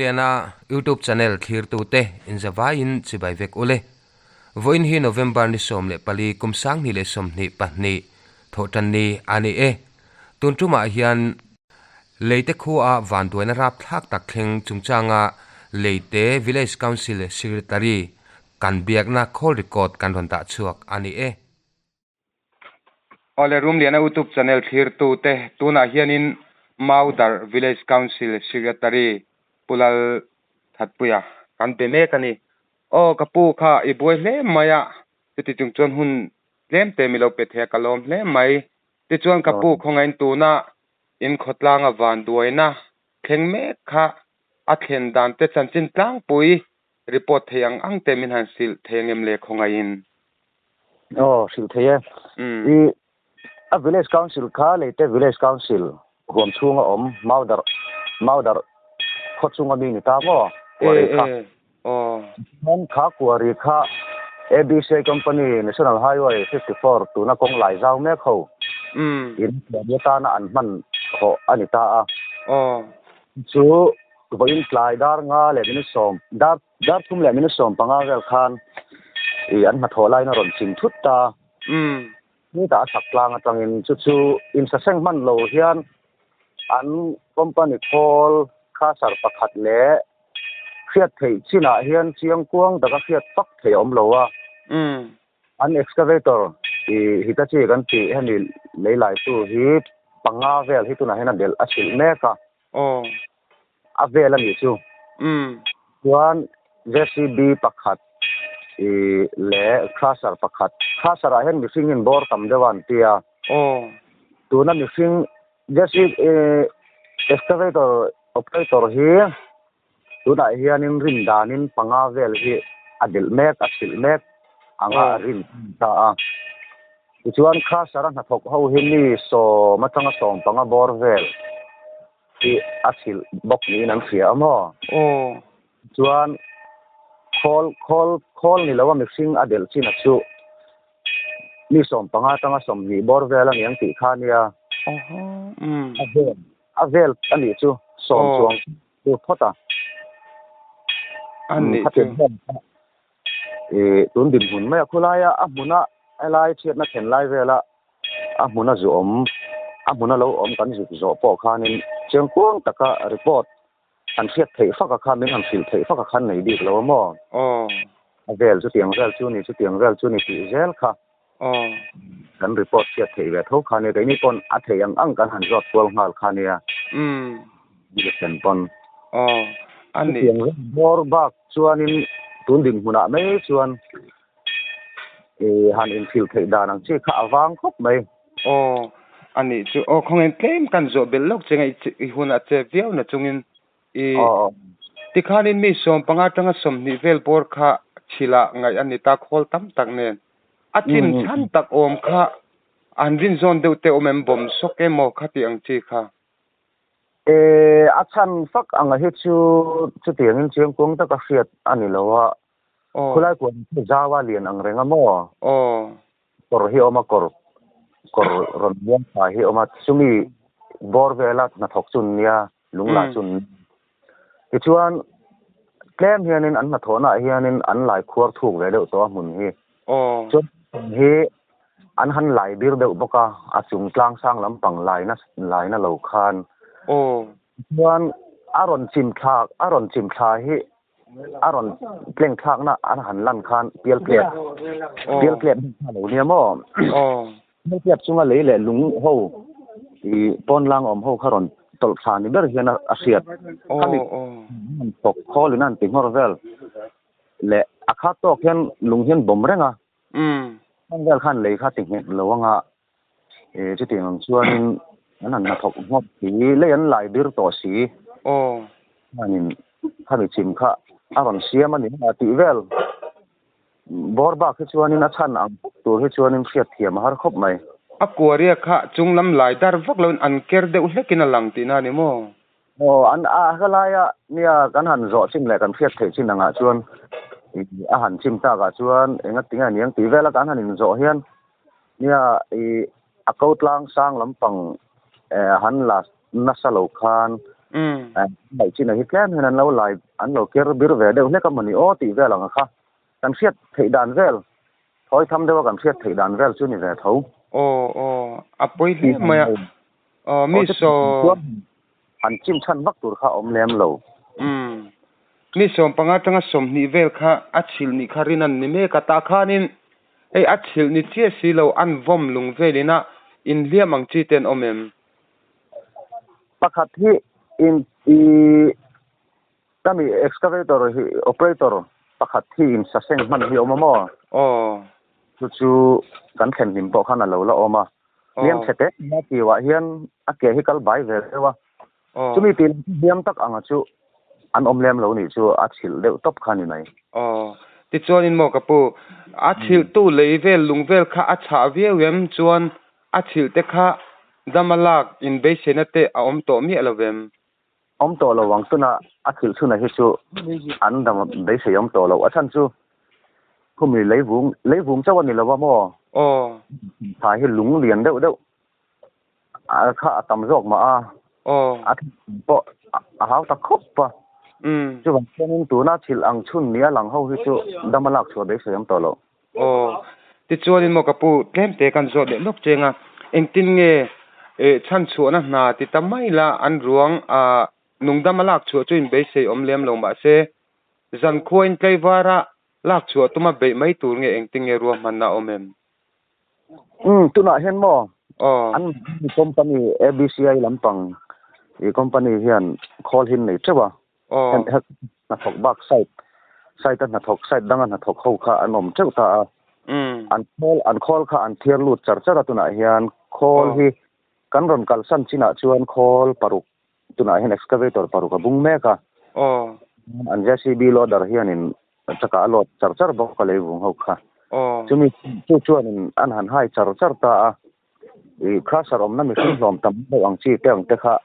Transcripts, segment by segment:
Rumliana YouTube channel thlirtute inzavaiin chibai vek ule. Vawiin hi November ni 14 kum 2022 thawhtanni a ni e. Tun tumah hian Leite khua vanduaina rap thlak tak thleng chungchanga Leite Village Council Secretary kan biakna call record kan rawn dah chhuak a ni e. Awle Rumliana YouTube channel thlirtute tunah hianin Maudar Village Council Secretary Pulal Thatpuia kan be mek a ni. Aw ka pu kha i buai hle mai a, chuti chung chuan hun tlem te mi lo pe thei a ka lawm hle mai. Tichuan ka pu khawngain tuna in khawtlanga vanduaina thleng mek kha a thlen dan te chanchin tlangpui report thei ang ang te min han hrilh thei ang em le khawngaiin? Aw hrilh thei e. I a village council kha Leite village council huam chhunga awm Maudar Maudar khaw chunga mi ni ta maw Kuari kha. Chuan kha Kuari kha ABC company National Highway 54 tuna kawng lai zau mek ho in Kuari atana an hman hawh a ni ta a. Chu vawiin tlai dar nga leh minute sawm dar dar thum leh minute 15 vel khan i an hnathawh lain a rawn chim thut ta. Hetah a chak tlang atangin chu chu insaseng hman lo hian an company khawl crusher pakhat leh hriat theih chinah hian chiang kuang taka hriat fak theih a awm lo a. An excavator i Hitachi kan tih hemi lei laitu hi panga vel hi tunah hian a belh a chhilh mek a. A vel a nih chu. Chuan JCB pakhat i leh crusher pakhat. Crusher ah hian mihring in bawr tam deuh a an ti a. Tuna mihring JCB excavator operator hi tunah hianin rin danin panga vel hi a delh mek a chhilh mek anga a rin ta a. Tichuan crusher a hnathawk ho hi mi sawm atanga 15 bawr vel hi a chhilh bawk niin an hria a maw? Chuan khawl khawl khawl ni lo a mihring a delh chin a chu mi 15 atanga 20 bawr vel a ni ang tih kha a nia. A vel a vel a nih chu sawm chuang chu phawt a. A nih chu. I tun dinhmun mai a khulaia a hmuna helai chhiatna thlen lai vela a hmuna zu awm a hmuna lo awm kan zuk zawh pawh khanin chiangkuang taka report an hriat theih fak a kha min han hrilh theih fak a khan nei bik lo a maw? A vel chutiang vel chu ni chutiang vel chu ni tih zel kha kan report hriat theih ve tho kha nia keini pawn a theih ang ang kan han zawt kual nghal kha nia mi thlen pawn chutiang vel bawr bak chuanin tun dinhmunah mai chuan han inhrilh theih dan ang chi kha a vang khawp mai. Aw, a nih chu. Aw, khawngaih tlem kan zawh belh lawk che nge i hun a che viau na chungin i tikhanin mi 15 atanga 20 vel bawr kha chhilah ngaih a ni ta khawl tam tak nen. A chim chhan tak awm kha an rin zawn deuh te awm em bawm sawk emaw kha tih ang chi kha. E, a chhan fak anga hi chu chutiangin chiangkuang taka hriat a ni lo a. Khulai kuan chu zau a lian ang reng a maw? Kawr hi awm a, kawr kawr rawn lian tha hi awm a, chumi bawr vela hnathawk chu an nia, lunglah chu an nia. Tichuan tlem hianin an hnathawhnaah hianin an lai khuar thuk ve deuh tawh a hmun hi. Chuan hi an han lai bir deuh bawk a, a chung tlang sang lampang laina laina lo khan. Chuan a rawn chim thlak a rawn chim thla hi a rawn tleng thlakna an han lan khan pial tlep pial tlep kha lo nia maw? Pial tlep chunga lei leh lung ho i pawn lang awm ho kha rawn tawlh thla ni ber hian a hriat. Khami thawk khawlin a han ti nghawr vel leh a khat tawk hian lung hian bawm reng a. Heng vel khan lei kha ti nghet lo anga e chutiang ang chuanin an han hnathawk nghawk si lei an lai bir tawh si. Khanin khami chim kha a rawn siam a ni a tih vel bawr bak hi chuanin a chhan ang tur hi chuanin hriat thiam a har khawp mai. A kuaria kha chunglam lai dar vak loin an ker deuh hlekin a lang tihna a ni maw? Aw, an a helaia nia kan han zawh chin leh kan hriat theih chin angah chuan a han chim takah chuan enga tinge a niang tih vela kan han inzawh hian nia i a ko tlang sang lampang han la nasa lo khan Laih chin ah hi tlem hian an lo lai an lo ker bir ve deuh hlek a mawni aw tih vel ang a kha kan hriat theih dan vel thawi tham deuh a kan hriat theih dan vel chu ni ve tho. Aw aw a pawi hle mai a aw mi saw. Han chim chhan vak tur kha a awm lem lo. Umm mi 15 atanga 20 vel kha a chhilh nih kha rin an ni mek a tah khanin hei a chhilh ni chiah si lo an vawm lung velin a inhliam ang chi te an awm em? Pakhat hi in i kami excavator hi operator pakhat hi in saseng hman hi a awm a maw? Aw. Chu chu kan thlen hlim pawh khan a lo la awm a. Hliam chhe te a kiuah hian a ke hi kal bai ve deuh a. Chumi tih lam chu hliam tak anga chu an awm lem lo nih chu a chhilh deuh tawp kha ni mai. Aw. Tichuanin maw ka pu, a chhilhtu lei vel lung vel kha a chhah viau em chuan a chhilh te kha dama lak inbeiseina te a awm tawh miah lo vem? Awm tawh lo ang tuna a chhilh chhunah hi chu an dam beisei awm tawh lo. A chhan chu khumi leivung leivung chauh a ni lo a maw? Aw. Tha hi lung lian deuh deuh a kha a tam zawk mah a. Aw. A pawh a hau ta khawp a. Chuvang chuanin tuna chhilh ang chhun nia lang ho hi chu dama lak chhuah beisei awm tawh lo. Aw, tichuanin maw ka pu tlem te kan zawt leh lawk cheng a, engtin nge eh chhan chhuahna hna ti ta mai la an ruang a nungdam a lak chhuah chu in beisei awm lem lo mahse zan khuain tleivara lak chhuah tuma beih mai tur nge engtin nge ruahmanna a awm em? Umm tunah hian maw Aw. an company ABCI lampang i company hian khawl hi an nei teuh a. Aw. Hnathawk bak site site a hnathawk site danga hnathawk ho kha an awm teuh ta a. An khawl an khawl kha an thiar lut char char a tunah hian khawl hi kan rawn kalsan chinah chuan khawl paruk tunah hian excavator paruk a bung mek a. Aw. An JCB loader hianin chakah a load char char bawk a leivung ho kha. Aw. Chumi chu chuanin an han hai char char ta a. I crusher awmna mihring hlawm tam deuh ang chi te ang te kha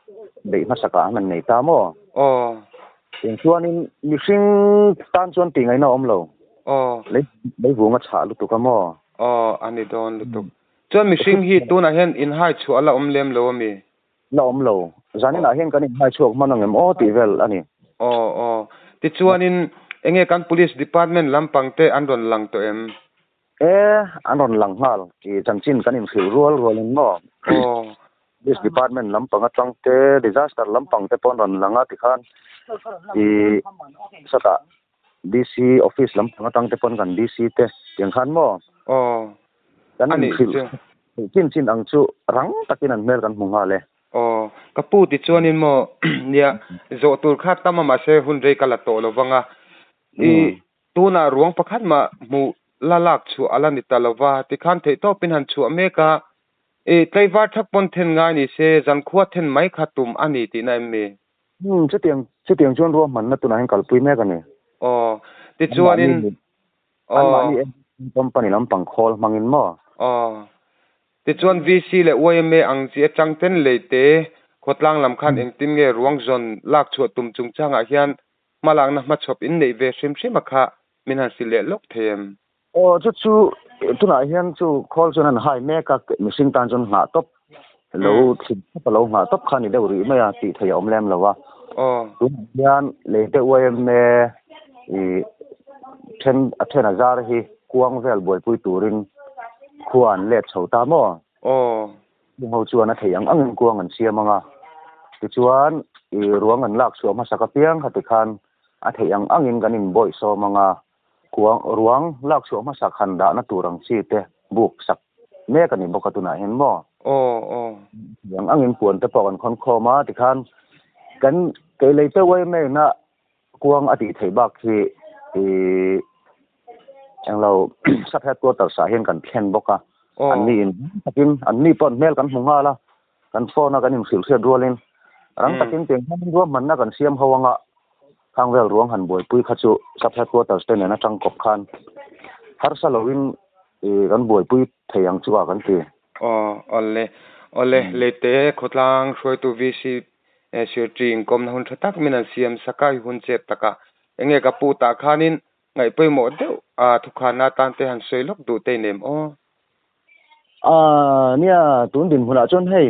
beih hmasa kah an han nei ta maw? Aw. Eng chuanin mihring tan chuan tih ngaihna a awm lo. Aw. Lei leivung a chhah lutuk a maw? Aw, a ni dawn lutuk. Chuan mihring hi tunah hian inhai chhuah a la awm lem lo a mi? La awm lo. Zaninah hian kan inhai chhuak hman ang em aw tih vel a ni. Aw, aw. Tichuanin enge kan Police Department lampang te an rawn lang tawh em? E, an rawn lang nghal tih chanchin kan inhrilh rual rual in maw? Aw. Police department lampang atang te, disaster lampang te pawh an rawn lang a tikhan i sawtah DC office lampang atang te pawn kan DC te tiang khan maw? Aw. Kan inhrilh chin chin ang chu rang takin an hmel kan hmu nghal e. Aw. Ka pu tichuanin maw nia zawh tur kha tam a mahse hun rei ka la tawh lo vang a. I Tunah ruang pakhat mah hmuh la lak chhuah a la ni ta lo va, tikhan theihtawpin han chhuah mek a, i tlaivar thak pawn then ngai ni se, zankhua then mai kha tum a ni tihna em mi? Umm, chutiang, chutiang chuan ruahmanna tunah hian kalpui mek a ni. Aw, tichuanin, aw. Anmahni company lampang khawl hmangin maw? Aw, tichuan VC leh YMA ang chi atang ten leite khawtlang lam khan engtin nge ruang zawn lak chhuah tum chungchangah hian Hmalakna hmachhawp in neih ve hrim hrim a kha min han hrilh leh lawk thei em? Aw chu chu tunah hian chu khawl chuan an hai mek a, mihring tan chuan nghah tawp lo thlim tawp a lo nghah tawp kha a ni deuh rih mai a tih theih a awm lem lo a. Aw. Tunah hian leite YMA i then a then a zar hi kuang vel buaipui turin khua an let chho ta maw? Aw. Chung ho chuan a thei ang angin kuang an siam ang a, tichuan i ruang an lak chhuah hmasak apiang kha tikhan a theih ang angin kan inbawih sawm ang a, kuang ruang lak chhuah hmasak han dahna tur ang chi te buk sak mek a ni bawk a tunah hian maw? Aw, aw. Thei ang angin puan te pawh kan khawn khawm a, tikhan kan kei lei te uaimena Kuang a tih theih bak hi i englo sub headquarters ah hian kan thlen bawk a, an ni in takin an ni pawh an hmel kan hmu nghal a, kan phone a kan inhrilh hriat rualin rang takin tiang hian ruahmanna kan siam ho anga khang vel ruang han buaipui kha chu sub headquarters te nen atang kawp khan harsa loin i kan buaipui thei ang chu a kan ti. Aw awle awle leite khawtlang hruaitu VC Sirṭi inkawmna hun ṭha tak min an siam sak a, i hun chep takah enge ka pu tah khanin ngaih pawimawh deuh a thukhanna atan te han sawi lawk duh te i nem aw. Aa nia, tun dinhmunah chuan hei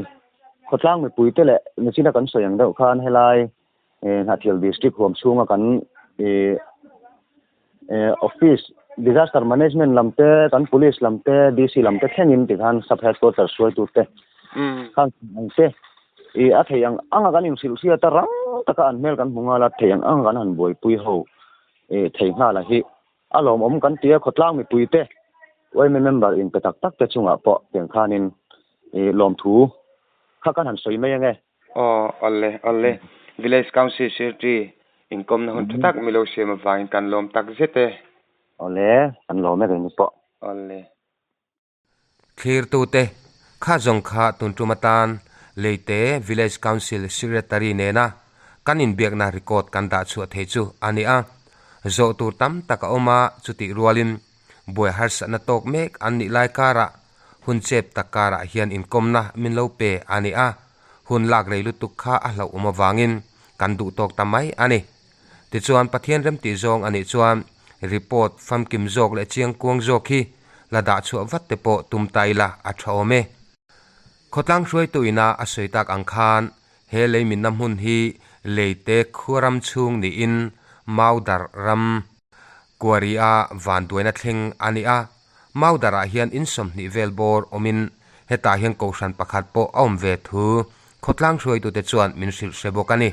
Khawtlang mipuite leh nichina kan sawi ang deuh khan helai Hnahthial District huam chhunga kan office disaster management lam te, kan police lam te, DC lam te thlengin tikhan sub headquarters hruaitute khan ang te a thei ang anga kan inhrilh hriat a rang taka an hmel kan hmu nghal a, thei ang anga kan han buaipui ho thei nghal a hi a lawmawm kan ti a, khawtlang mipuite yma member inpe tak tak te chungah pawh tiang khanin lawmthu kha kan han sawi mai ange. Aw, awle, awle. Village Council Secretary inkawmna hun tha tak milo siam avangin kan lawm tak zet e. Awle, kan lawm e keini pawh. Awle. Thlirtute, kha zawng kha tun tum atan Leite Village Council Secretary nena kan inbiakna record kan dah chhuah thei chu a ni a. Zawh tur tam tak a awm a, chutih rualin buai harsatna tawk mek an nih lai karah hun chep tak karah hian inkawmna min lo pe a ni a, hun lak rei lutuk kha a hlauhawm avangin kan duh tawk ta mai a ni. Tichuan Pathian remtih zawng a nih chuan report famkim zawk leh chiangkuang zawk hi la dah chhuah vat te pawh tum ta ila a tha awm e. Khawtlang hruaitu ina a sawi tak ang khan he lei minna hmun hi leite khuaram chhung niin Maudar ram Quarry-a vanduaina thleng a ni a, Maudarah hian in 20 vel bawr awmin hetah hian kohhran pakhat pawh a awm ve thu khawtlang hruaitute chuan min hrilh hre bawk a ni.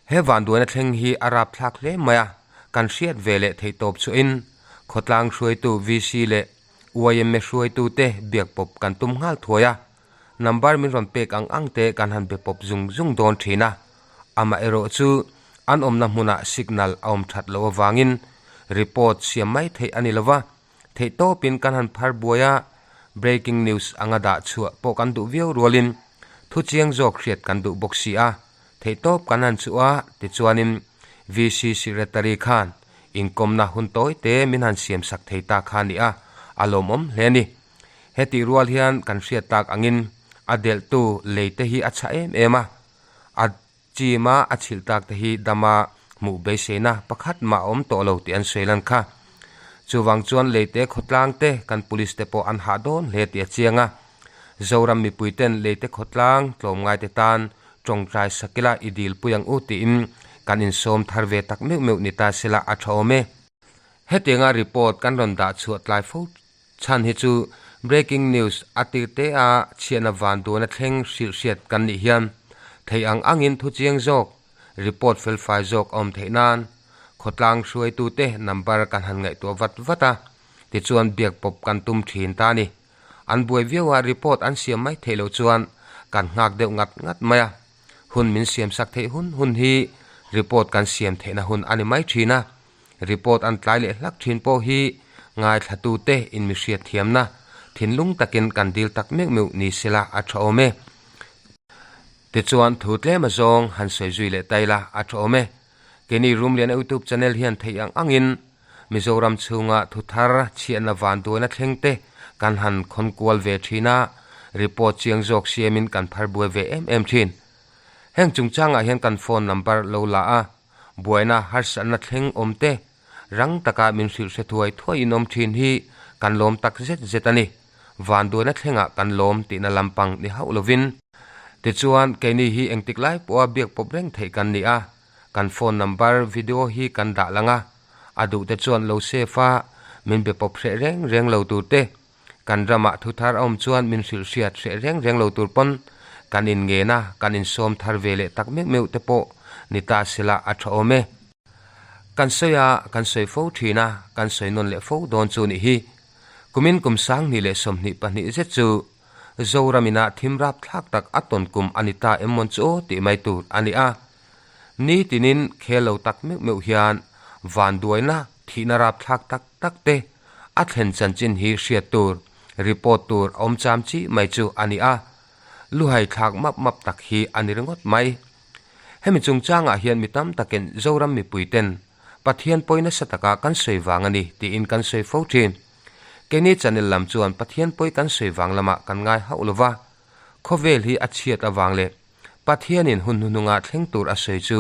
He vanduaina thleng hi a rapthlak hle mai a, kan hriat ve leh theih tawp chhuahin khawtlang hruaitu VC leh yma hruaitute biak pawp kan tum nghal thuai a, number min rawn pek ang ang te kan han be pawp zung zung dawn thin a, amaherawh chu an awmna hmunah signal a awm that loh avangin report siam mai theih a ni lova, theih tawpin kan han phar buai a, breaking news anga dah chhuah pawh kan duh viau rualin thu chiang zawk hriat kan duh bawk si a, theih tawp kan han chhuah a, tichuanin VC Secretary khan inkawmna hun tawi te min han siam sak thei ta kha a ni a, a lawmawm hle a ni. Hetih rual hian kan hriat tak angin a delhtu lei te hi a chhah em em a, a chima a chhilh tak te hi dama hmuh beiseina pakhat mah a awm tawh lo tih an sawi lan kha. Chuvang chuan leite khawtlang te kan police te pawh an hah dawn hle tih a chiang a. Zoram mipui ten leite khawtlang tlawmngai te tan tawngtai sakila i dilpui ang u tiin kan insawm thar ve tak meuh meuh ni ta sela a tha awm e. Hetianga report kan rawn dah chhuah tlai fo Chhan hi chu breaking news a tir te a chhiatna van duana thleng hrilh hriat kan nih hian thei ang angin thu chiang zawk, report felfai zawk a awm theih nan khawtlang hruaitute number kan han ngaihtuah vat vat a, tichuan biak pawp kan tum thin ta a ni. An buai viau a, report an siam mai theih loh chuan kan nghak deuh ngat ngat mai a, hun min siam sak theih hun hun hi report kan siam theihna hun a ni mai thin a. Report an tlai leh hlak thin pawh hi ngaithlatute in mi hriat thiamna thinlung takin kan dil tak meuh meuh ni sela a tha awm e. Tichuan thu tlem azawng han sawi zui leh ta ila a tha awm e. Keini Rumliana YouTube channel hian theih ang angin Mizoram chhunga thu thar chhiatna vanduaina thleng te kan han khawn kual ve thin a, report chiang zawk siamin kan phar buai ve em em thin. Heng chungchangah hian kan phone number lo la a, Buaina harsatna thleng awm te rang taka min hrilh hre thuai thuai in awm thin hi kan lawm tak zet zet a ni. Vanduaina thlengah kan lawm tihna lampang ni hauh lovin. Tichuan, keini hi engtik lai pawha biak pawp reng theih kan ni a, kan phone number video hi kan dah lang a, a duh te chuan lo save a, min be pawp hreh reng reng lo tur te, kan ramah thu thar a awm chuan min hrilh hriat hreh reng reng lo tur pawn kan in ngen a, kan insawm thar ve leh tak meuh meuh te pawh ni ta sela a tha awm e. Kan sawi a, kan sawi fo thin a, kan sawi nawn leh fo dawn chu nih hi. Kumin kum 2022 zet chu Zoram ina thim rap thlak tak a tawn kum a ni ta em mawn chu aw tih mai tur a ni a. Ni tinin khel lo tak meuh meuh hian vanduaina thihna rap thlak tak tak te a thlen chanchin hi hriat tur, report tur a awm cham chi mai chu a ni a, luhai thlak map map tak hi a ni ringawt mai. Hemi chungchangah hian mi tam takin Zoram mipuiten Pathian pawi nasa taka kan sawi vang a ni tiin kan sawi fo thin. Keini channel lam chuan Pathian pawi kan sawi vang lamah kan ngai hauh lova, khawvel hi a chhiat avang leh Pathianin hun hnuhnunga thleng tur a sawi chu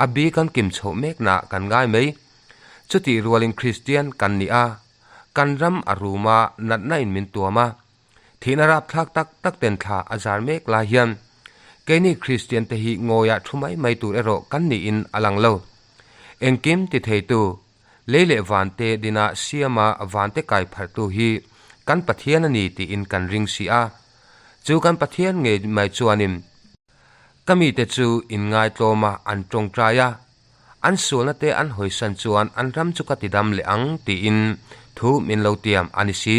a bi kan kim chhoh meknaah kan ngai mai. Chutih rualin Kristian kan ni a, kan ram a rum a, natna in min tuam a. Thihna rapthlak tak tak ten thla a zar mek lai hian Keini Kristian te hi ngawia thu mai mai tur erawh kan niin a lang lo. Engkim ti theitu, lei leh vante dina siama vante kai pharhtu hi kan Pathian a ni tiin kan ring si a. Chu kan Pathian ngei mai chuanin ka mite chu inngaitlawma an tawngtai a, an sualna te an hawisan chuan an ram chu ka tidam leh ang tiin thu min lo tiam a ni si.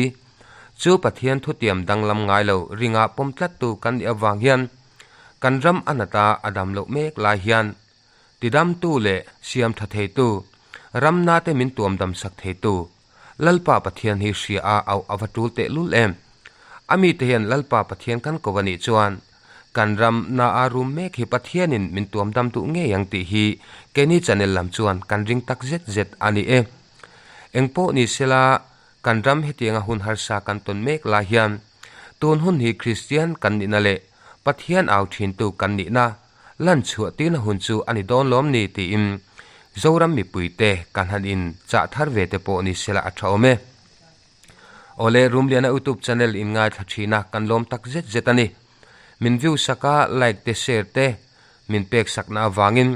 Chu Pathian thutiam danglam ngai lo ringa pawm tlattu kan nih avang hian kan ram a nata a dam loh mek lai hian tidamtu leh siam tha theitu, ramna te min tuam dam sak theitu Lalpa Pathian hi hria a auh a va tul tehlul em. A mite hian Lalpa Pathian kan ko a nih chuan kan ram na a rum mek hi Pathianin min tuam dam duh ngei ang tih hi keini channel lam chuan kan ring tak zet zet a ni e. Engpawh ni sela kan ram hetianga hun harsa kan tawn mek lai hian tun hun hi Kristian kan nihna leh Pathian au thintu kan nihna lan chhuah tirna hun chu a ni dawn lawm ni tiin Zoram mipuite kan han in chah thar ve te pawh ni sela a tha awm e. Awle Rumliana YouTube channel in ngaithla thin a kan lawm tak zet zet a ni. Min view sak a like te share te min pek sakna avangin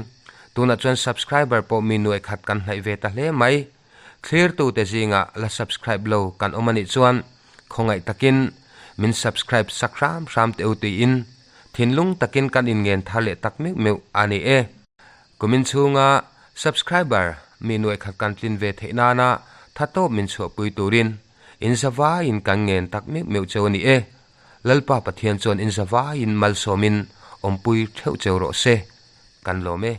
tunah chuan subscriber pawh mi nuaih khat kan hnaih ve ta hle mai. Thlirtute zingah la subscribe lo kan awm a nih chuan khawngaih takin min subscribe sak hram hram teh u tiin thinlung takin kan inngen thar leh tak meuh meuh a ni e. Kumin chhunga subscriber mi nuaih khat kan tlin ve theih nana tha tawp min chhuahpui turin inzavaiin kan ngen tak meuh meuh cheu a ni e. Lalpa Pathian chuan inzavaiin malsawmin awmpui theuh cheu rawh se. Kan lawm e.